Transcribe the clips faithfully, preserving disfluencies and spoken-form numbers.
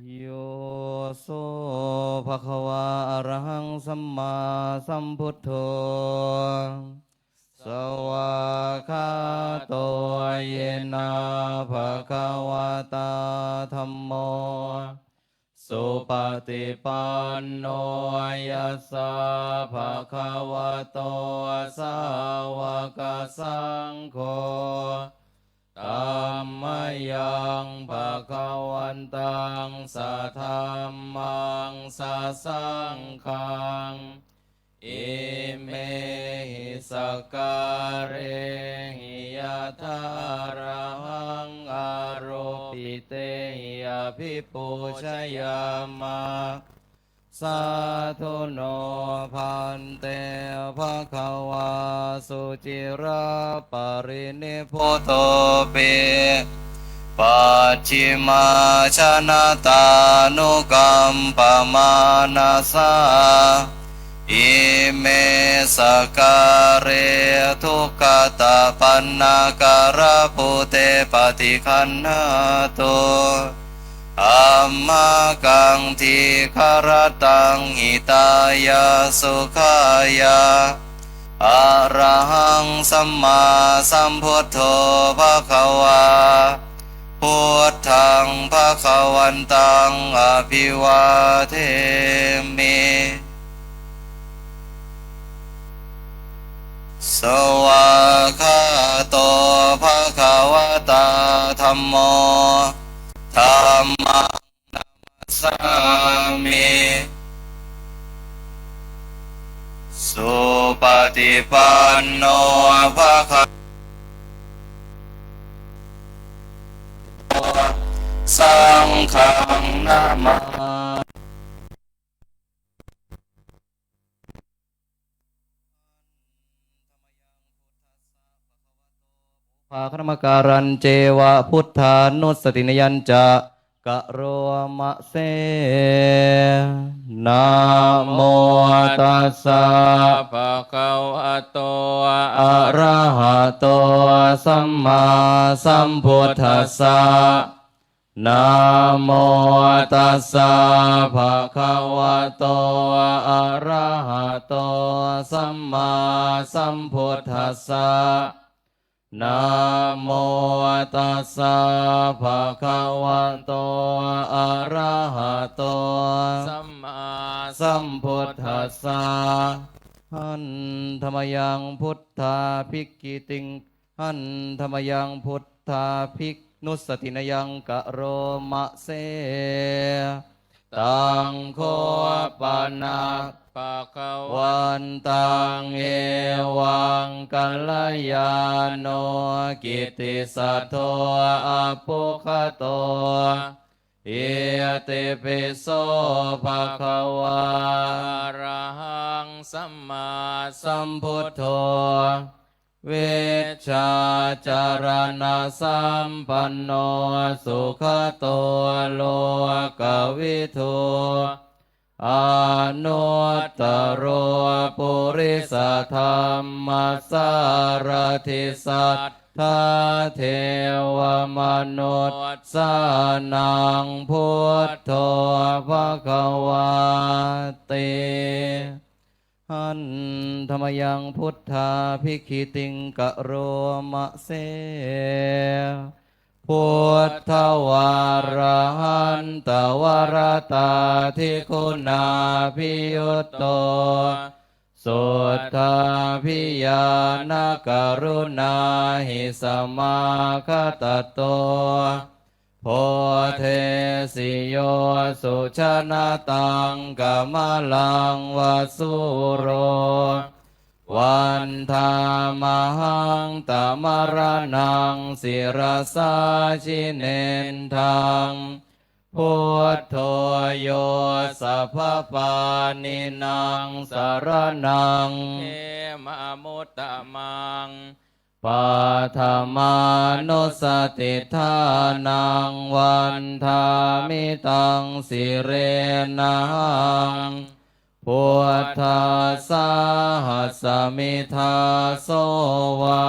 Yo so bhagavā arahaṃ sammāsambuddho svākkhāto yena bhagavatā dhammo supaṭipanno yassa bhagavato sāvakasaṅgho tammayaṃ bhagavantaṃ sadhammaṃ sasaṅghaṃ imehi sakkārehi yathārahaṃ āropitehi abhipūjayāma. Sādhu no bhante bhagavā suciraparinibbutopi pacchimājanatānukampamānasā ime sakkāre duggatapaṇṇākārabhūte paṭiggaṇhātu amhākaṃ dīgharattaṃ hitāya sukhāya. Arahaṃ sammāsambuddho bhagavā, buddhaṃ bhagavantaṃ abhivādemi. Svākkhāto bhagavatā dhammo, dhammaṃ namassāmi. Supaṭipanno bhagavato, saṅghaṃ namāmi. Bhāganamakārañceva buddhānussatinayañca karoma se. Namo tassa bhagavato arahato sammāsambuddhassa. Namo tassa bhagavato arahato sammāsambuddhassa. Namo tassa bhagavato arahato sammāsambuddhassa. Handa mayaṃ buddhābhigītiṃ, handa mayaṃ buddhābhinussatinayaṃ karoma se. Taṃ kho pana bhagavantaṃ evaṃ kalyāṇo kittisaddo abbhuggato. Itipi so bhagavā arahaṃ sammāsambuddho vijjācaraṇasampanno sugato lokavidū anuttaro purisadammasārathi satthā devamanussānaṃ buddho bhagavāti. Handa mayaṃ buddhābhigītiṃ karoma se. Buddhavārahantavaratādiguṇābhiyutto suddhābhiñāṇakaruṇāhisamāgatatto bodhesi yo sujanataṃ kamalaṃ va sūro vandāmahaṃ tamaraṇaṃ sirasā jinendaṃ. Buddho yo sabbapāṇīnaṃ saraṇaṃ khemamuttamaṃ paṭhamānussatiṭṭhānaṃ vandāmi taṃ sirenahaṃ. Buddhassāhasmi dāso va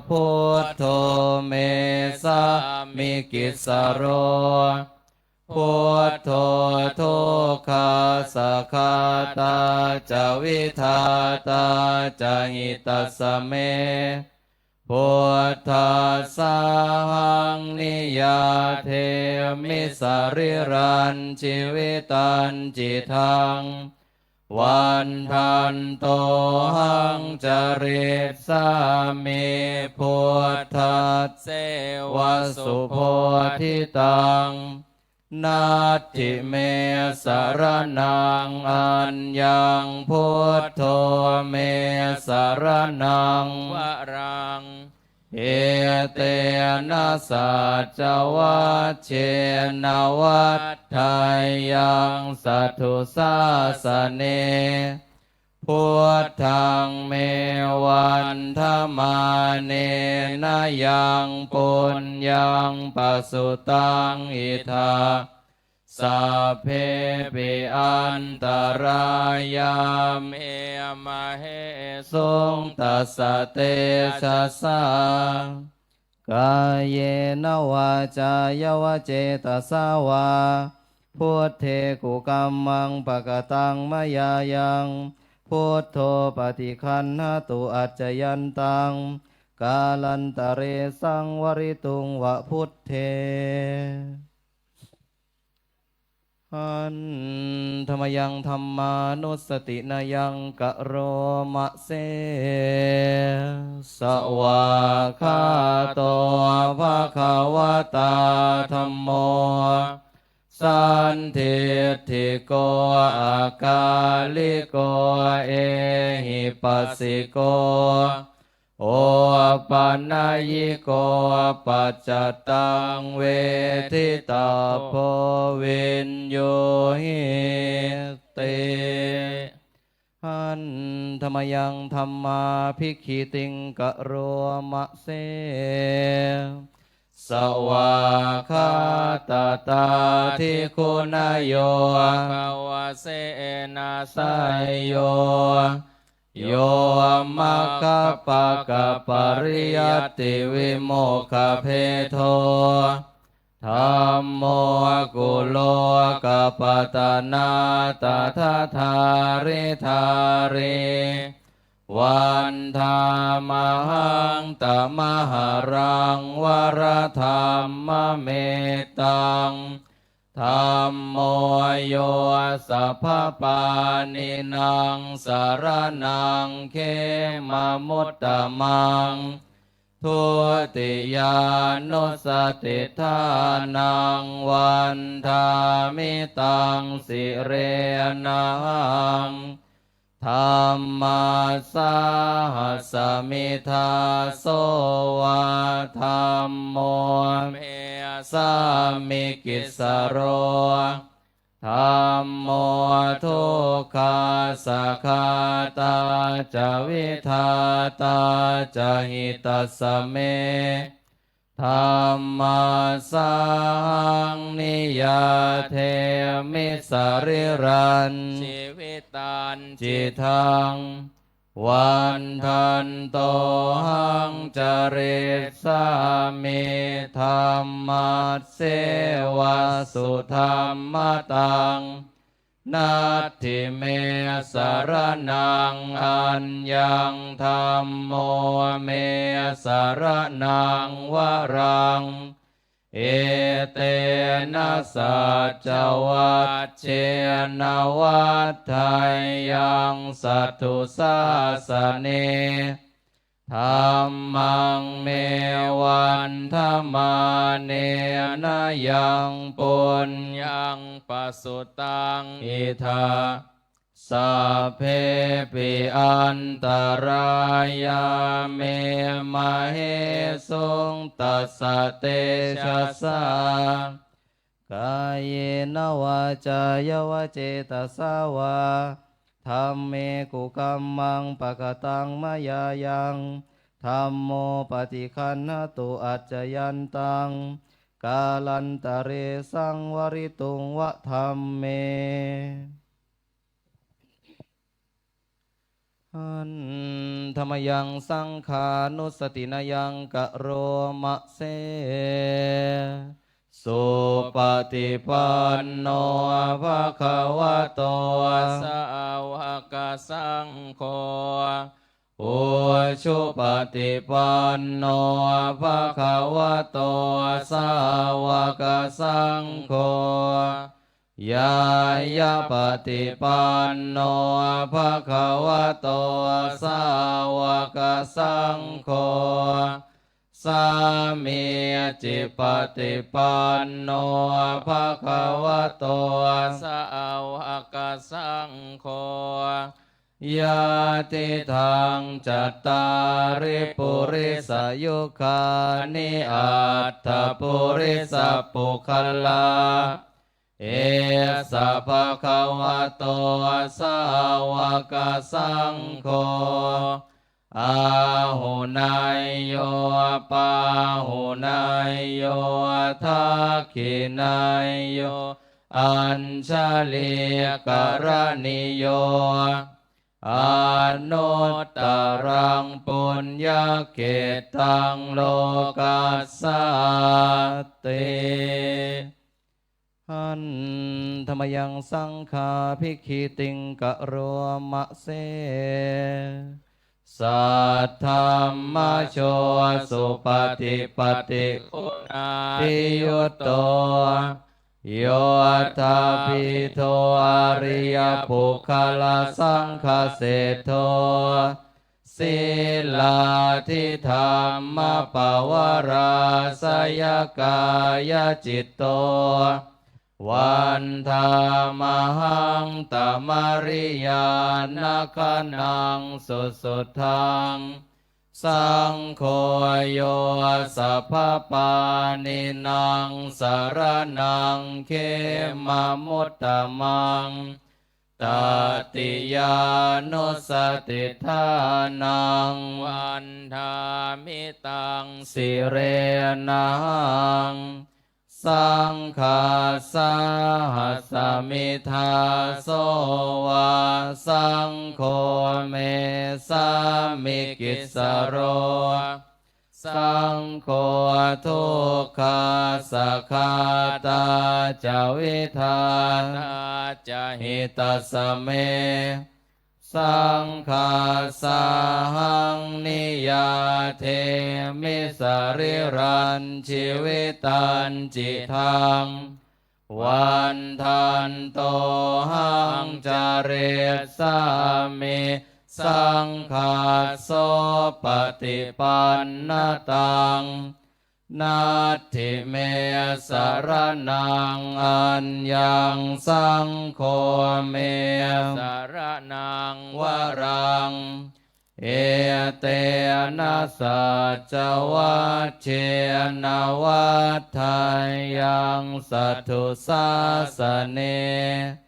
buddho me sāmikissaro Buddho dukkhassa ghātā ca vidhātā ca hitassa me. Buddhassāhaṃ niyyādemi sarīrañjīvitañcidaṃ. Vandantohaṃ carissāmi buddhasseva subodhitaṃ. Natthi me saraṇaṃ aññaṃ, buddho me saraṇaṃ varaṃ. Etena saccavajjena vaḍḍheyyaṃ satthusāsane. Buddhaṃ me vandamānena yaṃ puññaṃ pasutaṃ idha, sabbepi antarāyā me māhesuṃ tassa tejasā. Kāyena vācāya va cetasā vā, buddhe kukammaṃ pakataṃ mayā yaṃ, buddho paṭiggaṇhatu accayantaṃ, kālantare saṃvarituṃ va buddhe. Handa mayaṃ dhammānussatinayaṃ karoma se. Svākkhāto bhagavatā dhammo, sandiṭṭhiko akāliko ehipassiko, opanayiko paccattaṃ veditabbo viññūhīti. Handa mayaṃ dhammābhigītiṃ karoma se. Svākkhātatādiguṇayogavasena seyyo, yo maggapakkapariyattivimokkhabhedo, dhammo kulokapatanā tadadhāridhārī, vandāmahaṃ tamaharaṃ varadhammametaṃ. Dhammo yo sabbapāṇīnaṃ saraṇaṃ khemamuttamaṃ, dutiyānussatiṭṭhānaṃ vandāmi taṃ sirenahaṃ. Dhammassāhasmi dāso va dhammo me sāmikissaro, dhammo dukkhassa ghātā ca vidhātā ca hitassa me. Dhammassāhaṃ niyyādemi sarīrañjīvitañcidaṃ, vandantohaṃ carissāmi dhammasseva sudhammataṃ. Natthi me saraṇaṃ aññaṃ, dhammo me saraṇaṃ varaṃ. Etena saccavajjena vaḍḍheyyaṃ satthusāsane. Dhammaṃ me vandamānena yaṃ puññaṃ pasutaṃ idha, sabbepi antarāyā me māhesuṃ tassa tejasā. Kāyena vācāya va cetasā vā, dhamme kukammaṃ pakataṃ mayā yaṃ, dhammo paṭiggaṇhatu accayantaṃ, kālantare saṃvarituṃ va dhamme. Handa mayaṃ saṅghānussatinayaṃ karoma se. Supaṭipanno bhagavato sāvakasaṅgho, ujupaṭipanno bhagavato sāvakasaṅgho, ñāyapaṭipanno bhagavato sāvakasaṅgho, sāmīcipaṭipanno bhagavato sāvakasaṅgho, yadidaṃ cattāri purisayugāni aṭṭha purisapuggalā, esa bhagavato sāvakasaṅgho, āhuneyyo pāhuneyyo dakkhiṇeyyo añjalikaraṇīyo, anuttaraṃ puññakkhettaṃ lokassāti. Handa mayaṃ saṅghābhigītiṃ karoma se. Saddhammajo supaṭipattiguṇādiyutto, yoṭṭhabbidho ariyapuggalasaṅghaseṭṭho, sīlādidhammapavarāsayakāyacitto, vandāmahaṃ tamariyāna gaṇaṃ susuddhaṃ. Saṅgho yo sabbapāṇīnaṃ saraṇaṃ khemamuttamaṃ, tatiyānussatiṭṭhānaṃ vandāmi taṃ sirenahaṃ. Saṅghassāhasmi dāso va, saṅgho me sāmikissaro, saṅgho dukkhassa ghātā ca vidhātā ca hitassa me. Saṅghassāhaṃ niyyādemi sarīrañjīvitañcidaṃ, vandantohaṃ carissāmi saṅghassopaṭipannataṃ. Natthi me saraṇaṃ aññaṃ, saṅgho me saraṇaṃ varaṃ, etena saccavajjena vaḍḍheyyaṃ satthu sāsane.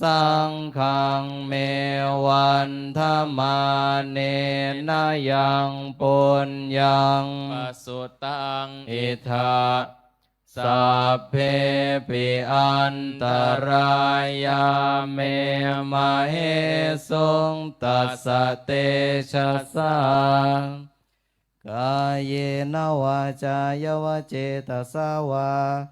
Saṅghaṃ me vandamānena yaṃ puññaṃ pasutaṃ idha, sabbepi antarāyā me māhesuṃ tassa tejasā. Kāyena vācāya va cetasā vā,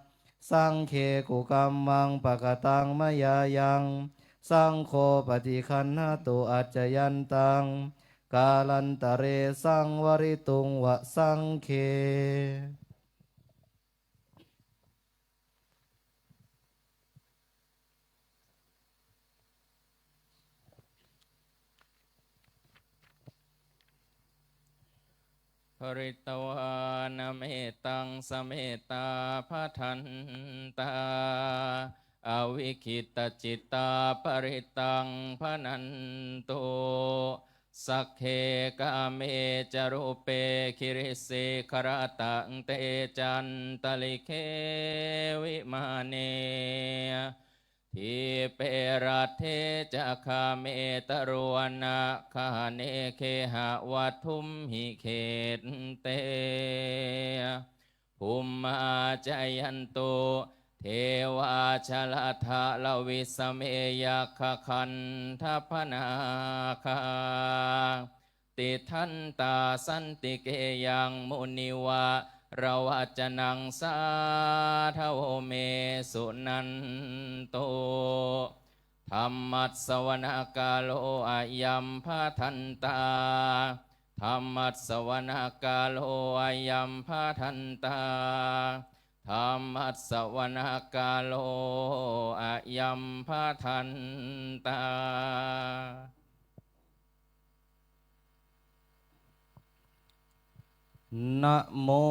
saṅghe kukammaṃ pakataṃ mayā yaṃ, saṅgho paṭiggaṇhatu accayantaṃ, kālantare saṃvarituṃ va saṅghe. Pharitvāna mettaṃ samettā bhadantā, avikkhittacittā parittaṃ bhaṇantu. Sagge kāme ca rūpe girisikharataṭe cantalikkhe vimāne, dīpe raṭṭhe ca gāme taruvanagahane gehavatthumhi khette, bhummā cāyantu devā jalathalavisame yakkhagandhabbanāgā, tiṭṭhantā santike yaṃ munivaravacanaṃ ravacanaṃ sādhavo me suṇantu. Dhammassavanakālo ayambhadantā. Dhammassavanakālo ayambhadantā. Dhammassavanakālo ayambhadantā. Namo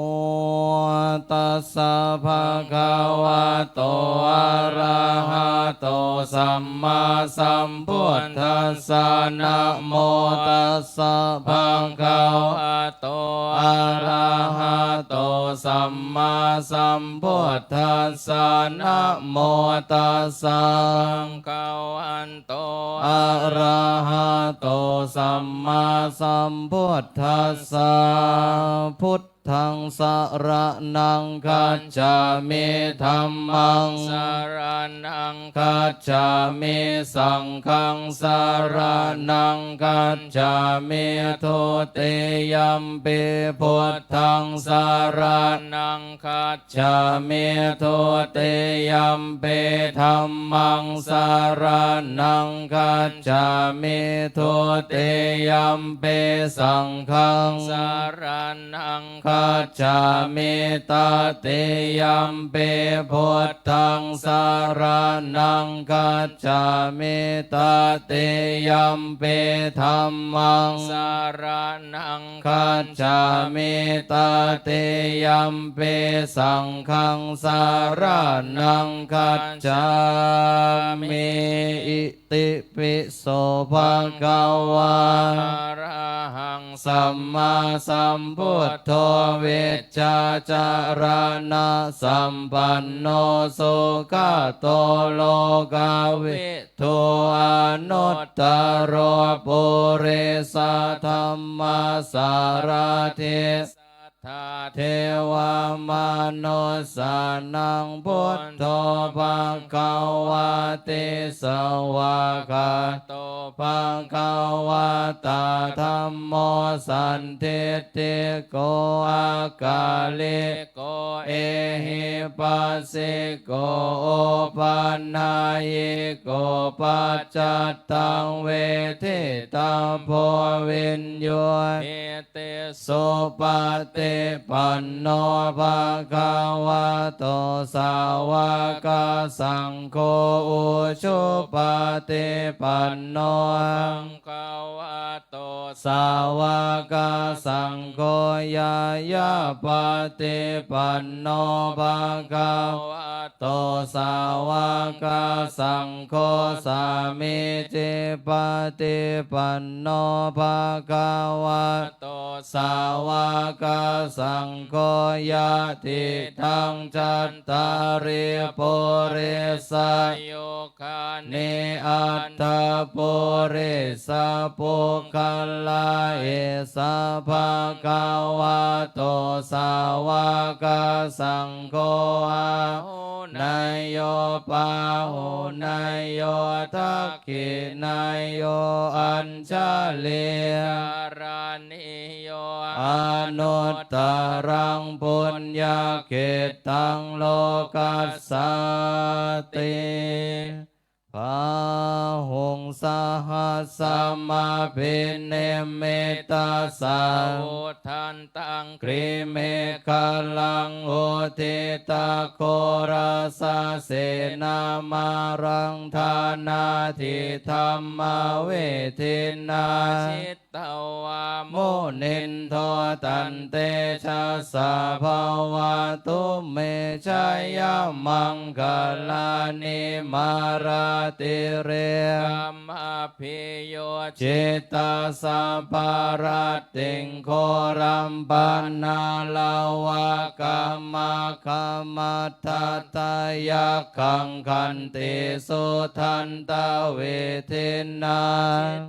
tassa bhagavato arahato sammāsambuddhassa. Namo tassa bhagavato arahato sammāsambuddhassa. Namo tassa bhagavato arahato sammāsambuddhassa. Buddhaṃ saraṇaṃ gacchāmi. Dhammaṃ saraṇaṃ gacchāmi. Saṅghaṃ saraṇaṃ gacchāmi. Dutiyampi buddhaṃ saraṇaṃ gacchāmi. Dutiyampi dhammaṃ saraṇaṃ gacchāmi. Dutiyampi saṅghaṃ saraṇaṃ gacchāmi. Tatiyampi buddhaṃ saraṇaṃ gacchāmi. Tatiyampi dhammaṃ saraṇaṃ gacchāmi. Tatiyampi saṅghaṃ saraṇaṃ gacchāmi. Itipi so bhagavā arahaṃ sammāsambuddho vijjācaraṇasampanno sugato lokavi- -du anuttaro purisadammasārathi satthā devamanussānaṃ buddho bhagavāti. Svākkhāto bhagavatā dhammo sandiṭṭhiko akāli- -ko ehipassiko opanayiko paccattaṃ veditabbo viññūhīti. Supaṭipanno bhagavato sāvakasaṅgho, ujupaṭipanno bhagavato sāvakasaṅgho, ñāyapaṭipanno bhagavato sāvakasaṅgho, sāmīcipaṭipanno bhagavato sāvakasaṅgho, yadidaṃ cattāri purisa- -yugāni aṭṭha purisapuggalā, esa bhagavato sāvakasaṅgho, āhuneyyo pāhuneyyo dakkhiṇeyyo añjalikaraṇīyo anuttaraṃ puññakkhettaṃ lokassāti. Bāhuṃ sahassamabhinimmitasāvudhantaṃ grīmekhalaṃ uditaghorasasenamāraṃ dānādidhammavidhinā jit- -vā munindo taṃ tejasā bhavatu me jayamaṅgalāni. Mārātirekamabhiyujjhitasabbarattiṃ ghorampanāḷavakamakkhamathaddhayakkhaṃ khantīsudantavidhinā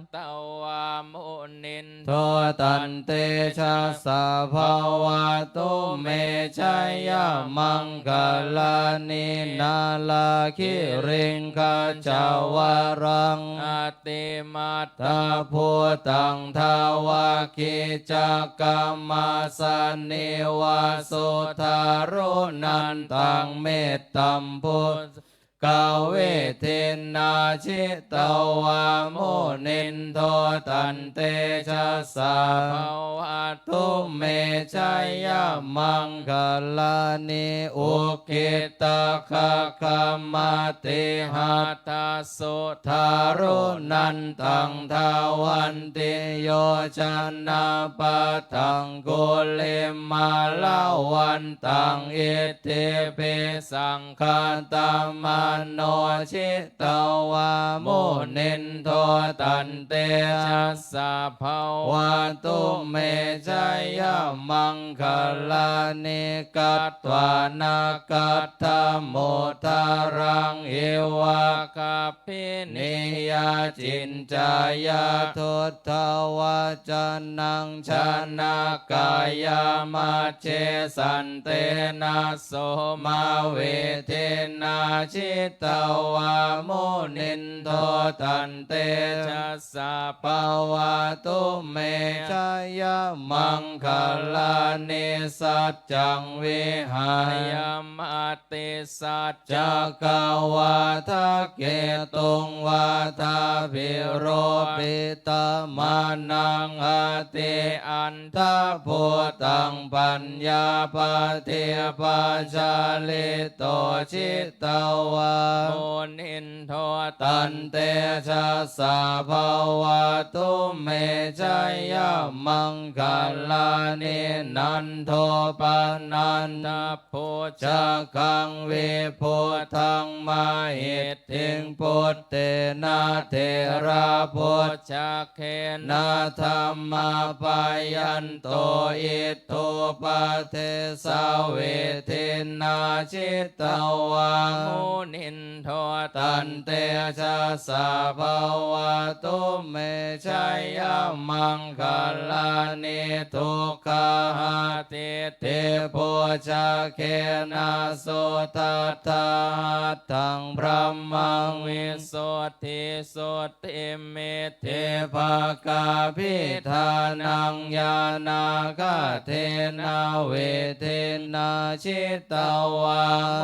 jit- -vā mu- munindo tantejasā bhavatu me jayamaṅgalāni. Nāḷāgiriṃ gajavaraṃ atimattabhūtaṃ dāvaggicakkamasanīva sudāruṇantaṃ mettambusekavidhinā jitavā munindo tantejasā bhavatu me jayamaṅgalāni. Ukkhittakhaggamatihatthasudāruṇantaṃ dhāvantiyojanapathaṅgulimālavantaṃ iddhībhisaṅ khatamano jitavā munindo tantejasā bhavatu me jayamaṅgalāni. Katvāna kaṭṭhamudaraṃ iva gabbhinīyā ciñcāya duṭṭhavacanaṃ janakāyamajjhe santena somavidhinā jitavā munindo tantejasā bhavatu me jayamaṅgalāni. Saccaṃ vihāya matisac cakavādaketuṃ vādābhiropitamanaṃ atiandhabhūtaṃ paññāpadīpajalito jitavā munindo tantejasā bhavatu me jayamaṅgalāni. Nandopanandabhujagaṃ vibudhaṃ mahiddhiṃ puttena therabhujagena damāpayanto iddhūpadesavidhinā jitavā munindo tantejasā bhavatu me jayamaṅgalāni. Duggāhadiṭṭhibhujagena sudaṭṭhahatthaṃ brahmaṃ visuddhijutimiddhibakābhidhānaṃ ñāṇāgadena vidhinā jitavā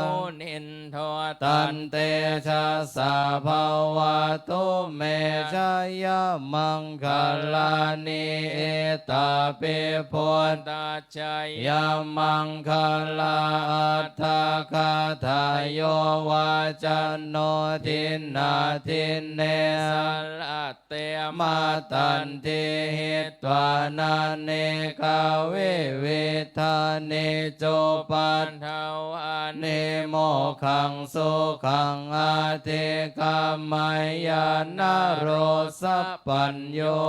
munindo tantejasā bhavatu me jayamaṅgalāni. Etāpi buddha jayamaṅgalaaṭṭhagāthā yo vācano dinadine sarate matandī hitvānanekavividhāni cupaddavāni mokkhaṃ sukhaṃ adhigameyya naro sapañño.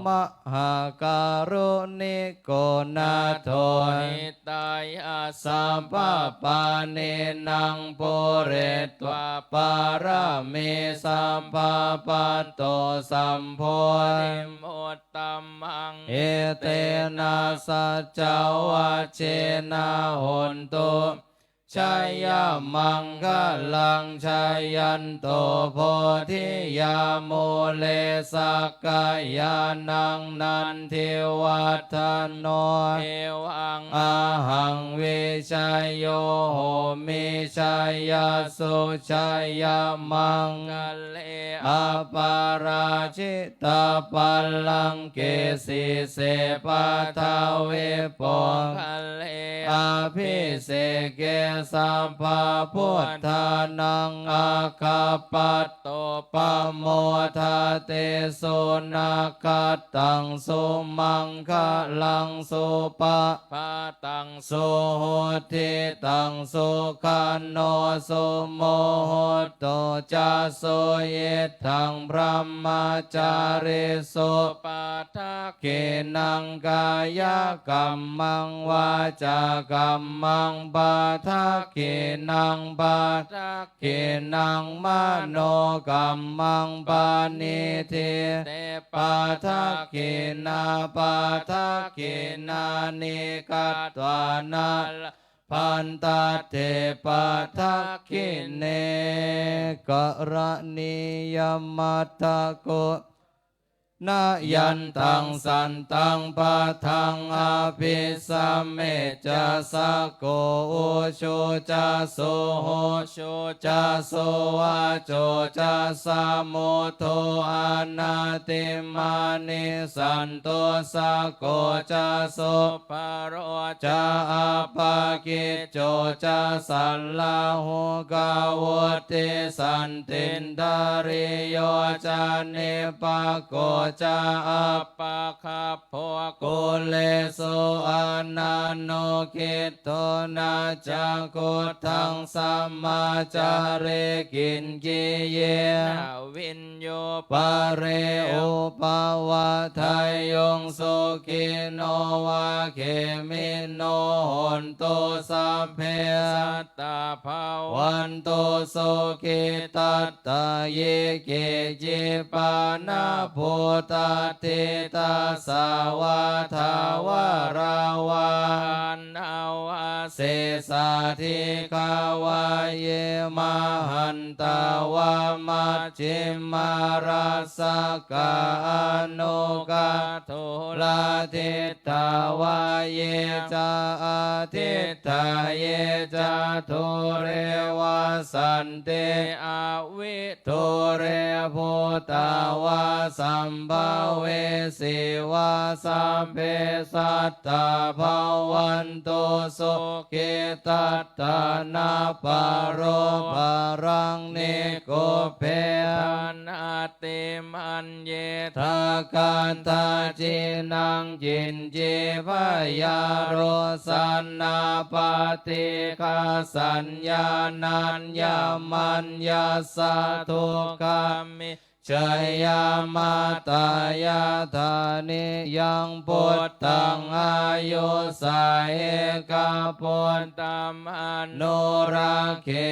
Mahākāruṇiko nātho hitāya sabbapāṇinaṃ pūretvā pāramī sabbā patto sambodhimuttamaṃ. Etena saccavajjena hotu jayamaṅgalaṃ. Jayanto bodhiyā mūle sakyānaṃ nandivaḍḍhano evaṃ ahaṃ vijayo homi jayassu jayamaṅgale aparājitapallaṅke sīse paṭhavipokkhare abhiseke sabbabuddhānaṃ aggappatto pamodati. Sunakkhattaṃ sumaṅgalaṃ supabhātaṃ suhuṭṭhitaṃ sukhaṇo sumuhutto ca suyiṭṭhaṃ brahmacārisu pāda padakkhiṇaṃ, kāyakammaṃ vācākammaṃ padakkhiṇaṃ, padakkhiṇaṃ manokammaṃ paṇidhī te padakkhiṇā, padakkhiṇāni katvāna labhantatthe padakkhiṇe. Karaṇīyamatthaku ṇa yantaṃ santaṃ padaṃ abhisamecca, sakko ujū ca suhujū ca suvaco cassa mudu anatimānī, santussako ca subharo ca appakicco ca sallahukavutti, santindriyo ca nipako ca appagabbho kulesu ananugiddho. Na ca khuddaṃ samācare kiñci yena viññū pare upavadeyyuṃ. Sukhino vā khemino hontu, sabbe sattā bhavantu sukhitattā. Ye keci pāṇabhūtatthi tasā vā thāvarā vā anavasesā, dīghā vā ye mahantā vā majjhimā rassakā aṇukathūlā, diṭṭhā vā ye ca adiṭṭhā ye ca dūre vasanti avi dūre, bhūtā vā sambhavesī vā, sabbe sattā bhavantu sukhitattā. Na paro paraṃ nikubbetha, nātimaññetha katthaci naṃ kiñci, byārosanā paṭighasaññā nāññamaññassa dukkhami jjeyya. Mātā yathā niyaṃ puttaṃ āyusā ekaputtamanurakkhe,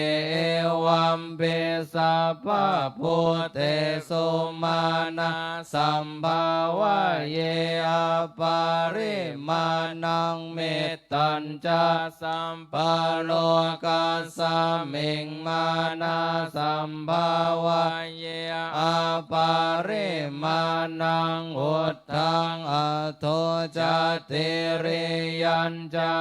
evampi sabbabhūtesu mānasambhāvaye aparimāṇaṃ. Met tañca sabbalokasmiṃ mānasambhāvaye aparimāṇaṃ, uddhaṃ adho ca tiriyañca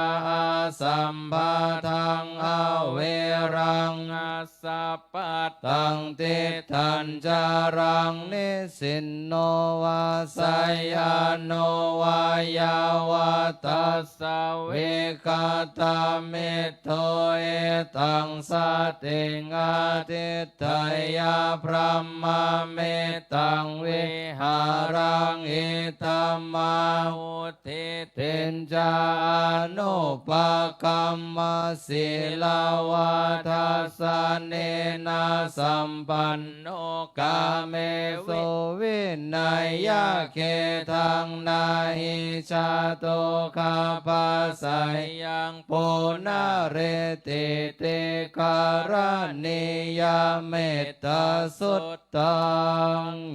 asambādhaṃ averaṃ asappattaṃ. Tiṭṭhañcaraṃ nisinno vā sayāno vā yāvatassa vigatamiddho, etaṃ satiṃ adhiṭṭheyya brahmametaṃ vihāraṃ idhamāhu. Diṭṭhiñca anupagamma sīlavā dassanena sampanno, kāmesu vineyya gedhaṃ, na hi jātu gabbhaseyyaṃ punaretīti. Karaṇīyam mettasuttaṃ.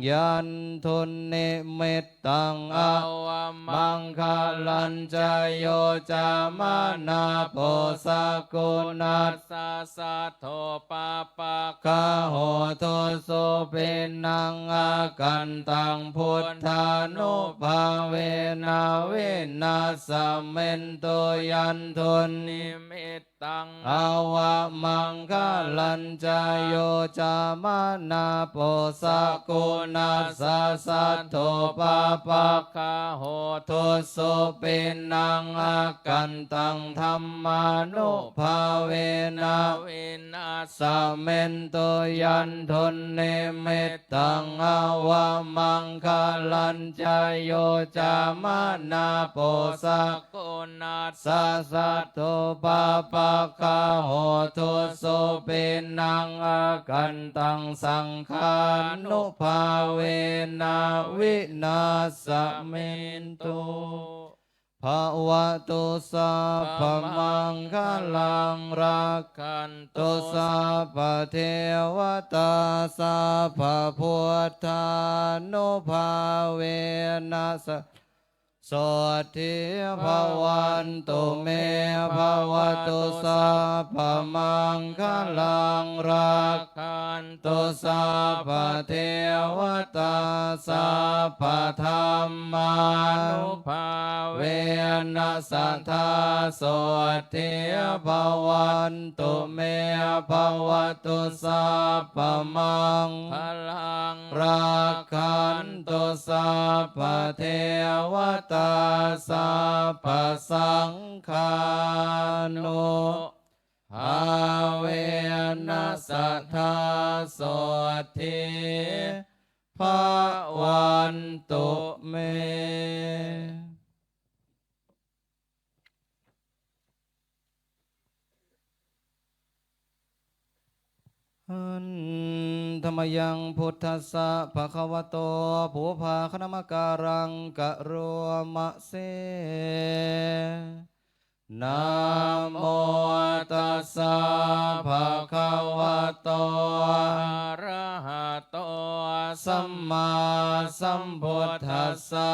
Yandunnimit taṃ avamaṅgalañca yo cāmanāpo sakuṇassa saddo pāpaggaho dussupinaṃ akantaṃ buddhānubhāvena vināsamentu. Yandunnimit taṃ avamaṅgalañca yo cāmanāpo sakuṇassa saddo pāpaggaho dussupinaṃ akantaṃ dhammānubhāvena vināsamentu. Yandunnimit taṃ avamaṅgalañca yo cāmanāpo sakuṇassa saddo pāpa Rakkho dusupinaṃ akantaṃ saṅghānubhāvena vināsamentu. Bhavatu sabbamaṅgalaṃ, rakkhantu sabbadevatā, sabbabuddhānubhāvena sadā sotthī bhavantu me. Bhavatu sabbamaṅgalaṃ, rakkhantu sabbadevatā, sabbadhammānubhāvena sadā sotthī bhavantu me. Bhavatu sabbamaṅgalaṃ, rakkhantu sabbadevatā, sabbasaṅghānubhāvena sadā sotthī bhavantu me. Handa mayaṃ buddhassa bhagavato pubbabhāganamakāraṃ karoma se. Namo tassa bhagavato arahato sammāsambuddhassa.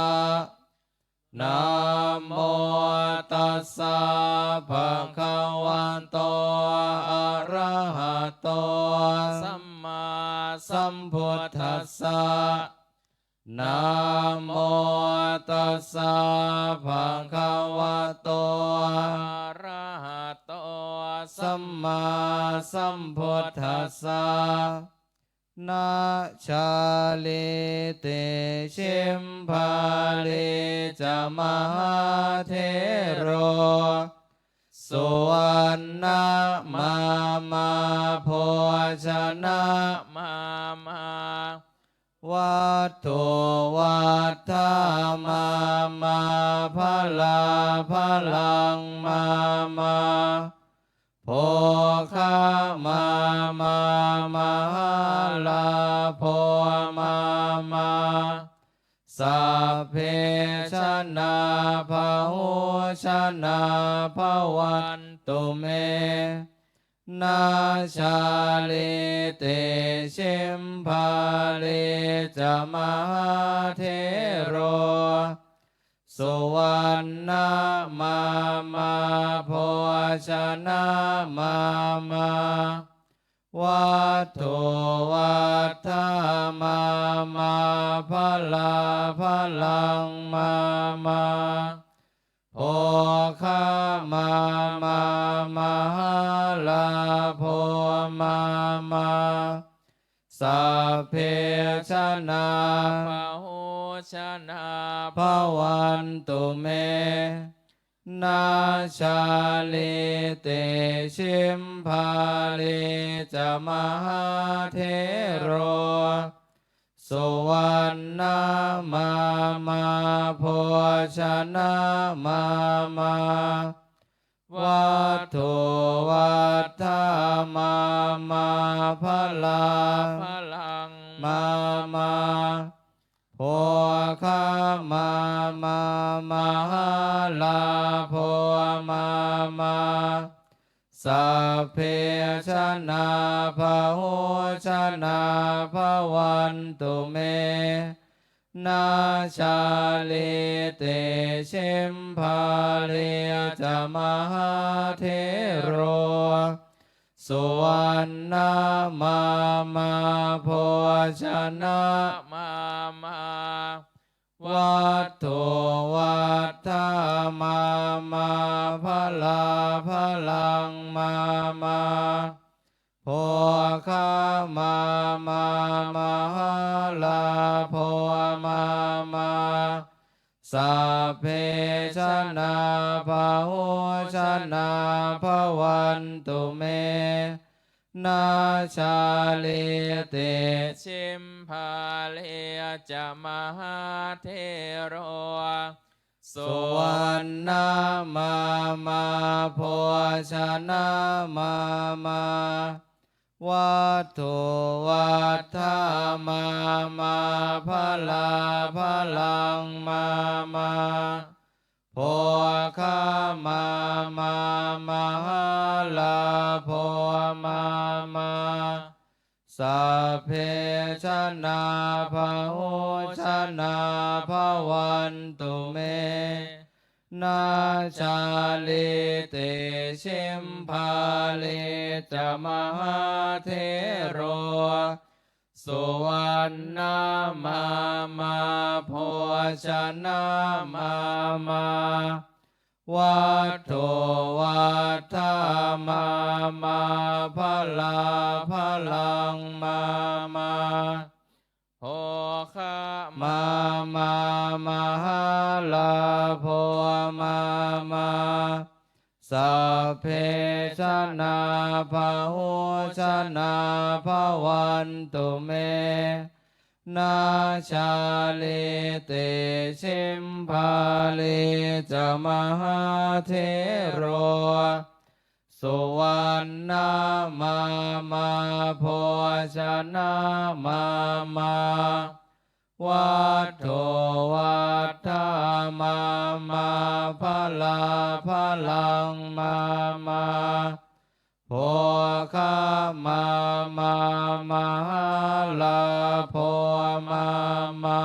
Namo tassa bhagavato arahato sammāsambuddhassa. Namo tassa bhagavato arahato sammāsambuddhassa. Na cālī tejimbalī ca mahāthero, suvaṇṇamāmā bhojanamāmā, vatthuvatthamāmā balābalaṃ māmā, bhogamāmā mahālābho māmā, sabbe janā bahujana bhavantu me. Na cālī tejimbalī ca mahāthero, suvaṇṇamāmā bhojanamāmā, vatthuvatthamāmā balābalaṃ māmā, bhogamāmā mahālābho māmā, sabbe janā bahujana bhavantu me. Na cālī tejimbalī ca mahāthero, suvaṇṇamāmā bhojanamāmā, vatthuvatthamāmā balābalaṃ māmā, bhogamāmā mahālābho māmā, sabbe janā bahujana bhavantu me. Na cālī tejimbalī ca mahāthero, suvaṇṇamāmā bhojanamāmā, vatthuvatthamāmā balābalaṃ māmā, bhogamāmā mahālābho māmā, sabbe janā bahujana bhavantu me. Na cālī tejimbalī ca mahāthero, suvaṇ Anna mama, bhojanā mama, vatthu vattha mama, balā balaṃ mama, bhoga mama, mahallābho mama, sabbe janā bahujanā bhavantu me. Na cālī tisimhālī ca mahāthero, suvaṇṇā mama, bhojanā mama, vatthu vattha mama, balā balaṃ mama, bhoga mama, mahallābho mama, sabbe janā bahujanā bhavantu me. Na cālī tisimhālī ca mahāthero, suvaṇṇā mama, bhojanā mama, vatthu vattha mama, balā balaṃ mama, bhoga mama, mahallābho mama,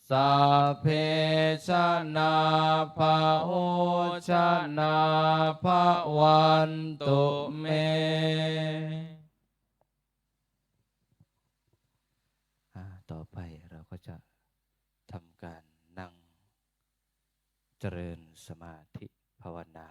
sabbe janā bahujanā bhavantu me. อ่า ต่อไปเราก็จะทำการนั่งเจริญสมาธิภาวนา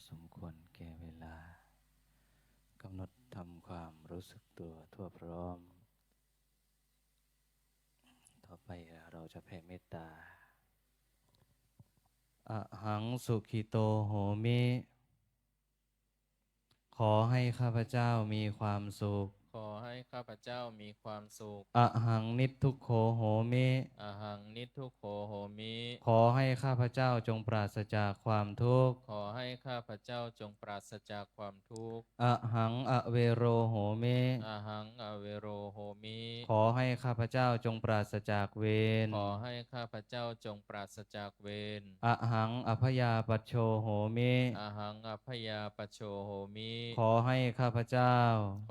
สมควรแก่เวลา กำหนดทำความรู้สึกตัวทั่วพร้อม ต่อไปเราจะแผ่เมตตา Ahaṃ sukhito homi ขอให้ข้าพเจ้ามีความสุข ขอให้ข้าพเจ้ามีความสุข Ahaṃ niddukkho homi. Ahaṃ niddukkho homi. ขอให้ข้าพเจ้าจงปราศจากความทุกข์ ขอให้ข้าพเจ้าจงปราศจากความทุกข์ Ahaṃ avero homi. Ahaṃ avero homi. ขอให้ข้าพเจ้าจงปราศจากเวร ขอให้ข้าพเจ้าจงปราศจากเวร Ahaṃ abyāpajjho homi. Ahaṃ abyāpajjho homi. ขอให้ข้าพเจ้า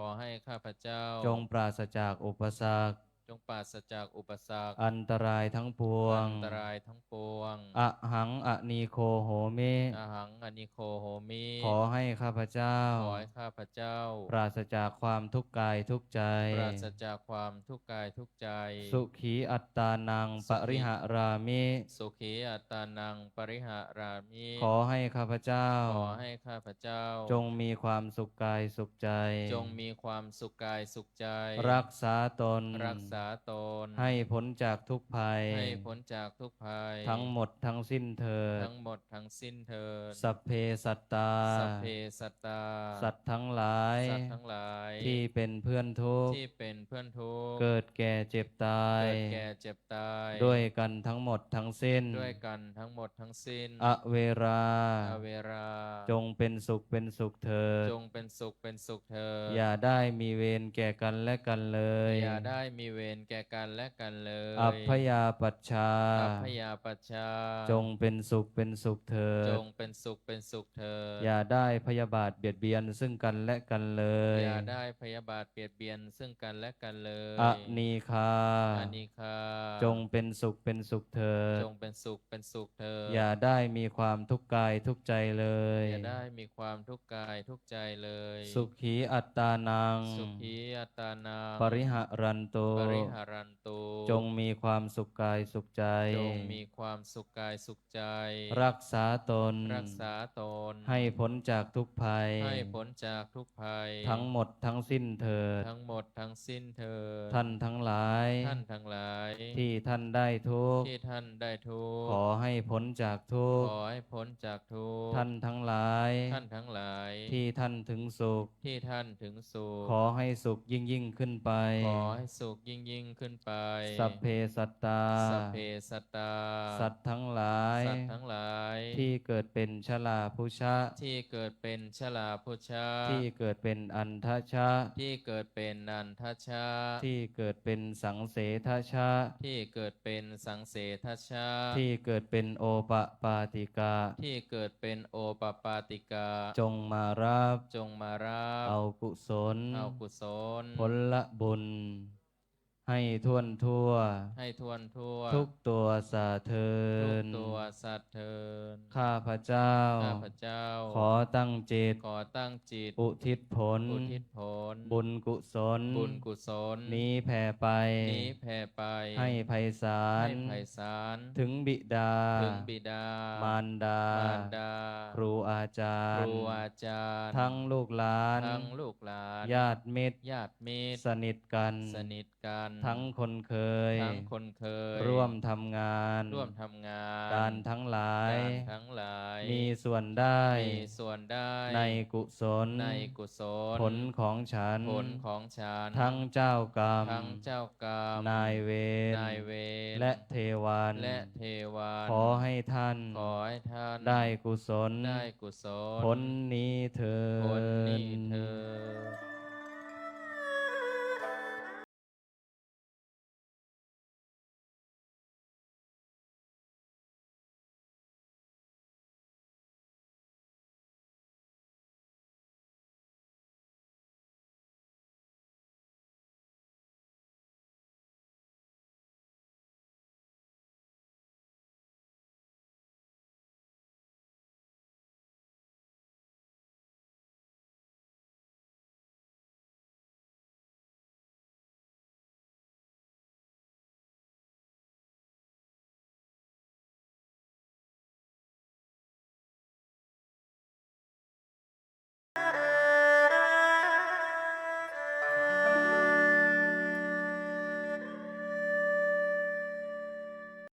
ขอให้ข้าพเจ้า จงปราศจากอุปสรรค จงปราศจากอุปสรรค อันตรายทั้งปวง อันตรายทั้งปวง Ahaṃ anīgho homi. Ahaṃ anīgho homi. ขอให้ข้าพเจ้า ขอให้ข้าพเจ้า ปราศจากความทุกข์กายทุกข์ใจ ปราศจากความทุกข์กายทุกข์ใจ Sukhī attānaṃ pariharāmi. Sukhī attānaṃ pariharāmi. ขอให้ข้าพเจ้า ขอให้ข้าพเจ้า จงมีความสุขกายสุขใจ จงมีความสุขกายสุขใจ รักษาตน รักษาตน ให้พ้นจากทุกข์ภัย ให้พ้นจากทุกข์ภัย ทั้งหมดทั้งสิ้นเถิด ทั้งหมดทั้งสิ้นเถิด Sabbe sattā. Sabbe sattā. สัตว์ทั้งหลาย สัตว์ทั้งหลาย ที่เป็นเพื่อนทุกข์ ที่เป็นเพื่อนทุกข์ เกิดแก่เจ็บตาย เกิดแก่เจ็บตาย ด้วยกันทั้งหมดทั้งสิ้น ด้วยกันทั้งหมดทั้งสิ้น Averā. Averā. จงเป็นสุขเป็นสุขเถิด จงเป็นสุขเป็นสุขเถิด อย่าได้มีเวรแก่กันและกันเลย อย่าได้มีเวรแก่กันและกันเลย Abyāpajjhā. Abyāpajjhā. จงเป็นสุขเป็นสุขเถิด จงเป็นสุขเป็นสุขเถิด อย่าได้พยาบาทเบียดเบียนซึ่งกันและกันเลย อย่าได้พยาบาทเบียดเบียนซึ่งกันและกันเลย Anīghā. Anīghā. จงเป็นสุขเป็นสุขเถิด จงเป็นสุขเป็นสุขเถิด อย่าได้มีความทุกข์กายทุกข์ใจเลย อย่าได้มีความทุกข์กายทุกข์ใจเลย Sukhī attānaṃ. Sukhī attānaṃ. Pariharantu. Pariharantu. จงมีความสุขกายสุขใจ จงมีความสุขกายสุขใจ รักษาตน รักษาตน ให้พ้นจากทุกข์ภัย ให้พ้นจากทุกข์ภัย ทั้งหมดทั้งสิ้นเถิด ทั้งหมดทั้งสิ้นเถิด ท่านทั้งหลาย ท่านทั้งหลาย ที่ท่านได้ทุกข์ ที่ท่านได้ทุกข์ ขอให้พ้นจากทุกข์ ขอให้พ้นจากทุกข์ ท่านทั้งหลาย ท่านทั้งหลาย ที่ท่านถึงสุข ที่ท่านถึงสุข ขอให้สุขยิ่งยิ่งขึ้นไป ขอให้สุขยิ่งยิ่งขึ้นไป Sabbe sattā. Sabbe sattā. สัตว์ทั้งหลาย สัตว์ทั้งหลาย ที่เกิดเป็นชลาพุชะ ที่เกิดเป็นชลาพุชะ ที่เกิดเป็นอันทชะ ที่เกิดเป็นอันทชะ ที่เกิดเป็นสังเสทชะ ที่เกิดเป็นสังเสทชะ ที่เกิดเป็นโอปปาติกะ ที่เกิดเป็นโอปปาติกะ จงมารับ จงมารับ เอากุศล เอากุศล ผลบุญ ให้ถ้วนทั่ว ให้ถ้วนทั่ว ทุกตัวสาเทิน ทุกตัวสาเทิน ข้าพเจ้า ข้าพเจ้า ขอตั้งจิต ขอตั้งจิต อุทิศผล อุทิศผล บุญกุศล บุญกุศล นี้แผ่ไป นี้แผ่ไป ให้ไพศาล ให้ไพศาล ถึงบิดา ถึงบิดา มารดา มารดา ครูอาจารย์ ครูอาจารย์ ทั้งลูกหลาน ทั้งลูกหลาน ญาติมิตร ญาติมิตร สนิทกัน สนิทกัน ทั้งคนเคย ทั้งคนเคย ร่วมทำงาน ร่วมทำงาน การทั้งหลาย การทั้งหลาย มีส่วนได้ มีส่วนได้ ในกุศล ในกุศล ผลของฉัน ผลของฉัน ทั้งเจ้ากรรม ทั้งเจ้ากรรม นายเวร นายเวร และเทวัน และเทวัน ขอให้ท่าน ขอให้ท่าน ได้กุศล ได้กุศล ผลนี้เถิด ผลนี้เถิด